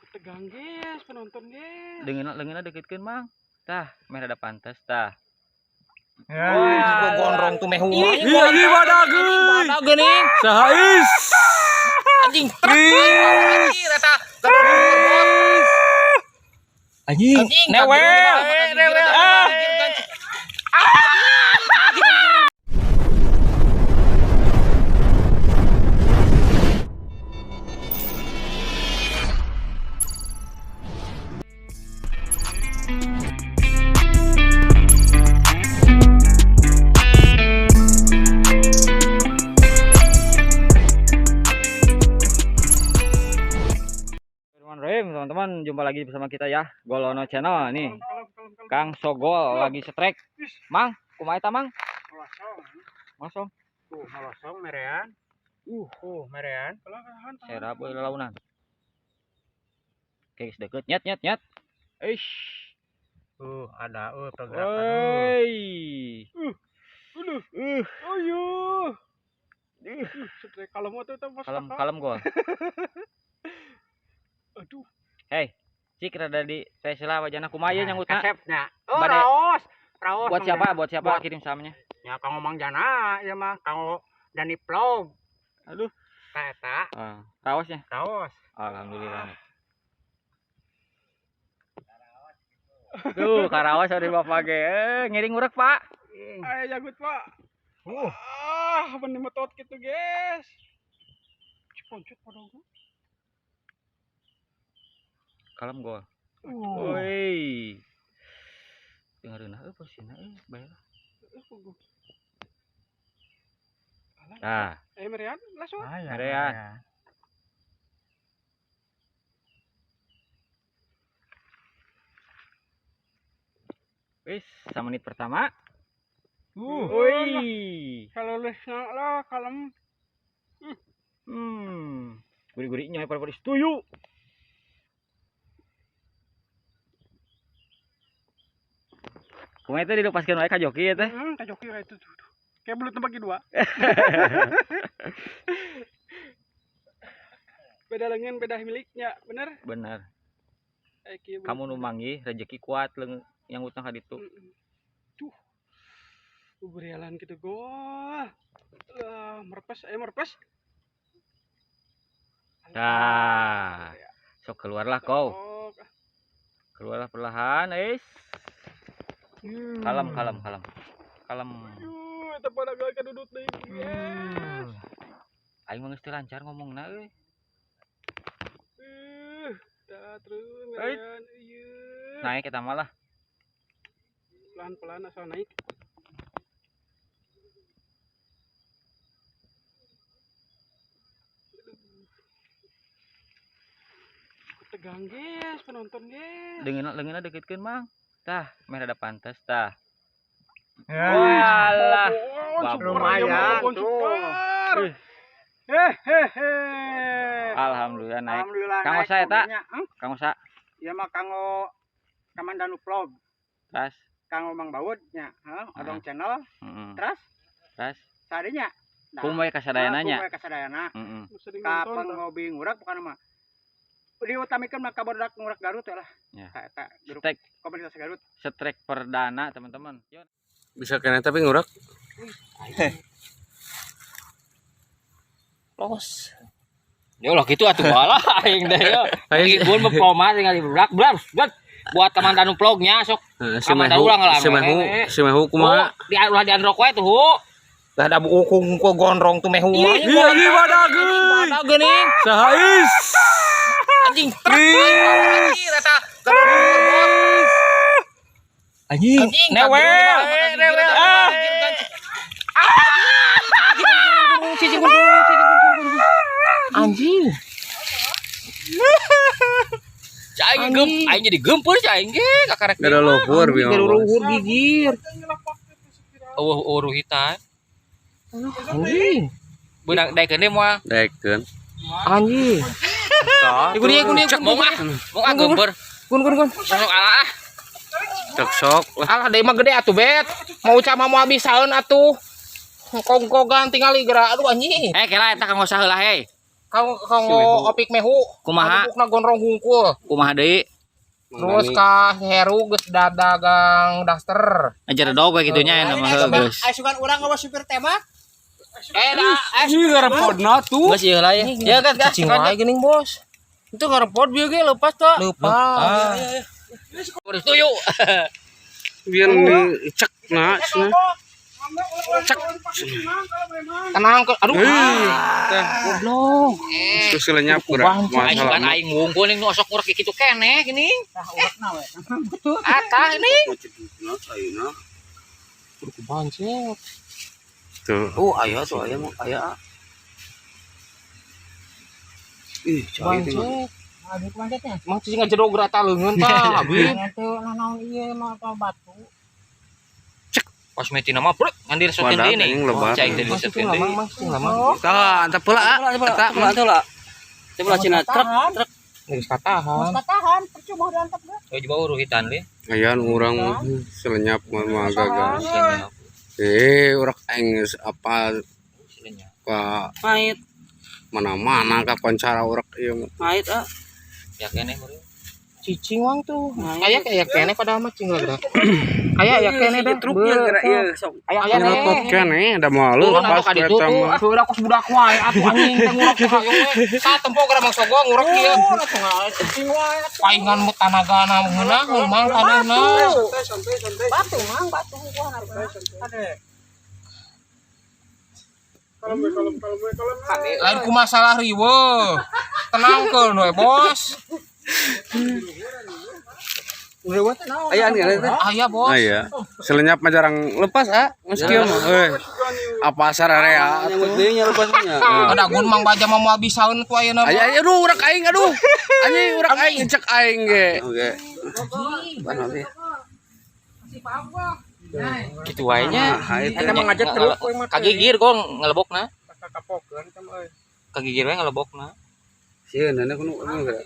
Tegang guys, penonton guys. Leungeunna deketkeun, Mang. Tah, meh rada pantes tah. Wah, gondrong tuh meh humah. Iya, iya, badag euy. Badag geuning. Saha is? Anjing. Anjing eta. Bos. Anjing. Anjing. Newel. Newel. Ah. Bismillahirrahmanirrahim, teman-teman, jumpa lagi bersama kita ya, Golono Channel nih. Kalem, kalem, kalem. Kang Sogol lagi setrek. Mang, kumaha eta, Mang? Malosong. Masong. Tuh, malosong merean. Merean. Serap euy lalaunan. Oke, geus deket. Nyet nyet nyet. Eish. Ada pergerakan. Woi. Aduh. Ayo. Setrek kalem atuh eta Mas. Kalem Kakak. kalem gol. Aduh. Hei, cik rada di tes lah wajana kumaha ieu nyanggutna. Kasepnya. Oh, Bade- raos. Raos. Buat siapa? Buat siapa Buat- kirim salamnya? Ya kanggo Mang Jana ieu mah, kanggo Dani Vlog. Aduh. Ka eta Ah, raosnya. raos. Alhamdulillah nih. Tuh, karawas dari bapak ge. Eh, ngiring ngurek, Pak. Ayo jagut, Pak. Ah, bener metot gitu, guys. Ciponcut podogo. Kalem gol. Woi. Dengerin euy posisinya euy, bae lah. Nah, Eh, Merian, langsung. Merian. Wis, menit pertama. Woi. Kalau lesna lah, kalem. Guri-gurinya pada setuju. Kumaha teh dilepaskeun wae ka joki ya teh? Ka joki kayak itu tuh. Tuh. Kayak belut bagi dua. Beda lengan, beda miliknya, bener? Bener. Eh, kieu belut. Kamu nu manggih rezeki kuat leung yang utang ka ditu. Duh. Ubrealan gitu gol. Lah, merpes, ayo merpes. Tah. Sok keluarlah kau. Sok. Keluarlah perlahan, es. Kalem, kalem, kalem. Kalem. Yuh, eta pada gawe kadudut deui. Yes. Aing mah geus teu lancar ngomongna euy. Dah terus Ait. Merian. Ieu. Naik eta mah lah. Pelan-pelan asal naik. Aduh. Tegang guys, penonton guys. Leungeunna deketkeun, Mang. Tah, meh rada pantes tah. Walah, Walah. Babon. lumayan tuh. super. Ih. Hehehe. Alhamdulillah naik. Alhamdulillah Kang naik Osa eta? mobilnya. Hmm? Kang Osa, Ieu mah kanggo Kamandanu Vlog, tas. kanggo Mang Baud nya, heuh, Odong Channel, Heeh. terus Tas. sadinya. Nah, Kumaha kasadayana nya? Kumaha kasadayana. Heeh. Sering Ka nonton. tah. penghobi ngurak bukan mah. Diutamikan mah ka barudak ngurak Garut we lah. Ya. Ka eta grup Setrek, komunitas Garut. setrek perdana, teman-teman. Yo. Bisa kena tapi ngurek. Los. Yo lah gitu atuh balah aing teh yo. Aing- Lagi pun berpoma tinggal di budak blar blar. Buat Kamandanu vlognya sok. Heeh, si Kamandanu Mehu, ulang lah, si Mehu, eh. si Mehu kumaha? Oh, di ulah di androk wae tuh hu. Lah da buukung ku gondrong tuh meh humah. Iya, iya, badag euy. Badag geuning. Saha is? Anjing. Anjing eta. Bos. Anjing. Anjing. Newel. Newel. Ah. Anjing. Aing gem, aing jadi gempur si aing ge kakarek. Gara luhur bi mah, Gara Bos. luhur gigir. Eueuh eueuh hitan. Anjing. Beunang daekeun deui moal. Daekeun. Anjing. Tah, Iku dia, iku dia, Cek mong ah. Mong ah gempur. Kun kun kun. Sok ala ah. Cek sok lah. Alah deui mah gede atuh bet. Mau cama mau habisaeun atuh. Kongkogan tingali geura aduh anjing. Eh kela eta Kang Osa heula hei. Kanggo Opik Mehu. Kumaha? Bubukna gondrong hungkul. Kumaha deui? Terus ka Heru geus dagang daster. Ajar dog we kitu nya nama heuh geus. Ayo sugan urang ngawas supir tembak. Eh dah, Ih, ngarepodna tuh. Geus ieu lah ya. Ya kan gas. cicing wae geuning bos. Itu ngarepod bieu ge lepas tuh. Lepas. Tuh yuk. Biar cek nah, cenah. Cek. Tenang ke aduh. Goblok. Terus lenyap kurang. Aing Masalah. kan aing wungkul ning nu osok ngurek kitu keneh gini. Atah ini. Bancet. Tuh. Oh, aya tuh aya mah aya. Ih, cai teh. Bancet. Aduh pancetnya. Mang cicing ngajedog rata leungeun tah, Habib. Nanti naon ieu mah apa batu. Pas metina mah brek ngandir sotin Wadah, deui nih. anjing lebar. Cai teh Mang cicing disetkeun lah, deui. mang mang cicing lah, mang. Tah, antap pula ah. Eta Teu lah. Teu lah cina truk truk. Geus katahan. Katahan percuma diantep ge. Oh coba uruhitan li. Ayan urang mah selenyap mah mah gagal. Silenyap. Eh, urang aing geus apa Silenyap. ka Mait, mana-mana ka koncara urang ieu mah. mait ah. Ya keneh meureun. Cicing wang tuh. Aya aya keneh padahal mah cing lah. Aya aya keneh dah. Truknya gerak ieu sok. Aya aya Nyelotot keneh da moal Turun lepas atuh ka ditu eta tuh. mah. Tuh udah kos budak wae atuh anjing teh ngurek teh hayo we. Sa tempo gara mangsa gua ngurek ieu. Paingan mu tanagana ngeunaheun mang tanahna. Batu mang batu gua harus. Lain ku masalah riweuh. Tenangkeun we, Bos. Aya nih teh. Aya, Bos. Ah iya. Selenyap mah jarang lepas ah. Geus kieu mah. Euy. Apa sararea atuh. Nyamut deui nya lepasnya. Ada gun Mang Baja mah moal bisaeun ku ayeuna mah. Aya aya aduh urang aing aduh. Anjing urang aing cek aing ge. Oke. Ban nanti. Kitu wae nya. Ah, itu. Eta mah ngajak truk we mah. Kagigir gong ngelebokna. Kapokeun eta mah euy. Kagigir we ngelebokna. Sieun nenek kudu gerak.